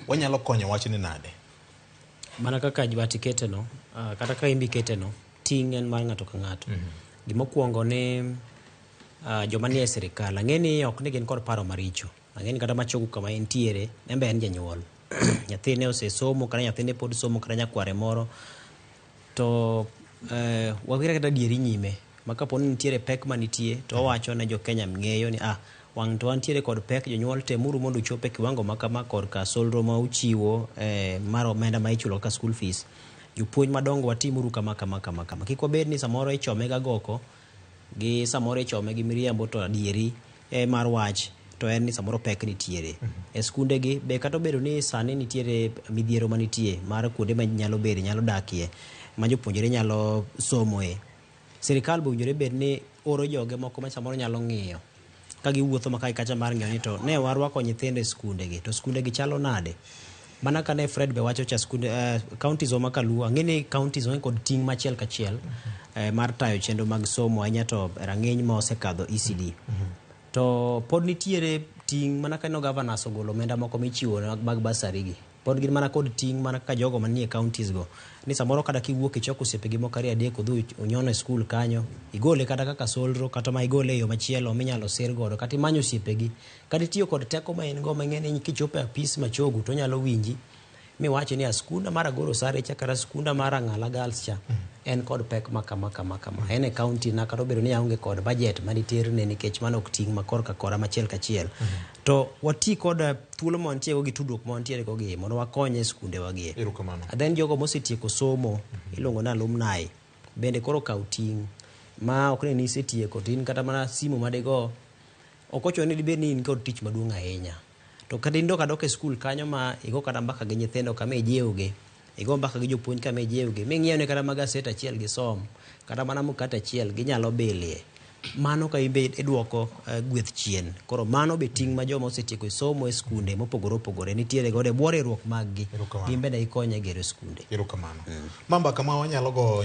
Wanyalo konyo wachni nade? Mana kaka Jwati keteno, kata kaka imbi keteno, ting' en mar ng'ato ka ng'ato. Gimokwongo ni joma nie sirikal, ang'e ni ok ni gin kod paro maricho. Ang'e ni kata machogu kama entiere, en be en janyuol. Nyathine osesomo, kata nyathine pod somo, kata nyakware moro. To wawere kata adieri nyime. Ma kapo ni nitiere pek manitie, to owacho ne jo Kenya ng'eyo ni wang' to wantiere kod pek, jonyuol temuru mondo uchop e kiwango ma kama korka solro ma uchiwo mar omenda ma ichulo kaka school fees. Jopuonj madongo watimuru kama kama kama kama. Kik wabed ni samoro ichome ga goko gi samoro ichome gi miriambo to adieri mar wach to en ni samoro pek nitiere. E skunde gi be kata obedo ni sani nitiere midhiero manitie mar kuonde ma nyalo bede nyalo dakie ma jopuonjre nyalo somoe. Sirikal be owinjore bed ni oro joge moko ma samoro nyalo ng'iyo ka giwuotho ma kae kacha mar ng'iyo ni to ne warwako nyithindo e skunde gi to skunde gi chalo nade. Mana ka ne Fred be wacho cha skunde counties wa ma kaluo ang'e ni counties onge kod ting' machiel kachiel mar tayo chenro mag somo ahinya to rang'iny ma osekadho ECD. To pod nitiere ting' mana ka no governors ogolo omenda moko michiwo mag bursary gi. Pod gin mana kod ting' mana kaka jogo manie counties go. Ni samoro kata kiwuok ichoko osiepegi moko ariyo adek udhi unyono e skul kanyo, igole kata kaka solro kata ma igole e yo machielo minyalo sir godo kata imanyo osiepegi. Kata itiyo kod teko ma in go ma ing'e ni kichopo e apis machogu to onyalo winji miwachi ni skunda mar Agoro Sare cha kata skunda mar Ang'ala Girls cha en kod pek ma kama kama kama. En e county na kata obedo ni aonge kod budget maniterne nikech mano ok ting' ma korka kora machiel kachiel. To wati kod thuolo ma wantie go gi tudruok ma wantiere go gi mondo wakony e skunde wa gi. Erokamano. Then jogo mosetieko somo iluongo ni alumni bende koro kaw ting' ma ok ni isetieko to in kata mana simu madigo ok ochuno ni dibed ni in kod tich maduong' ahinya. To kata in dok adoka e skul kanyo ma igo kata mbaka gi nyithindo kama ijiwgi, igo mbaka gi jopuonj kama ijiwgi, ming'iew kata magaset achiel gisom, kata mana mkate achiel ginyalo bilie. Mano ka imbe iduoko gweth chien. Koro mano be ting' ma joma osetieko somo e skunde mopogore opogore nitiere godo e bwo riwruok mag gi. Erokamano. Gin bende gikonyo e gero skunde. Erokamano. Ma mbaka ma wanyalo go.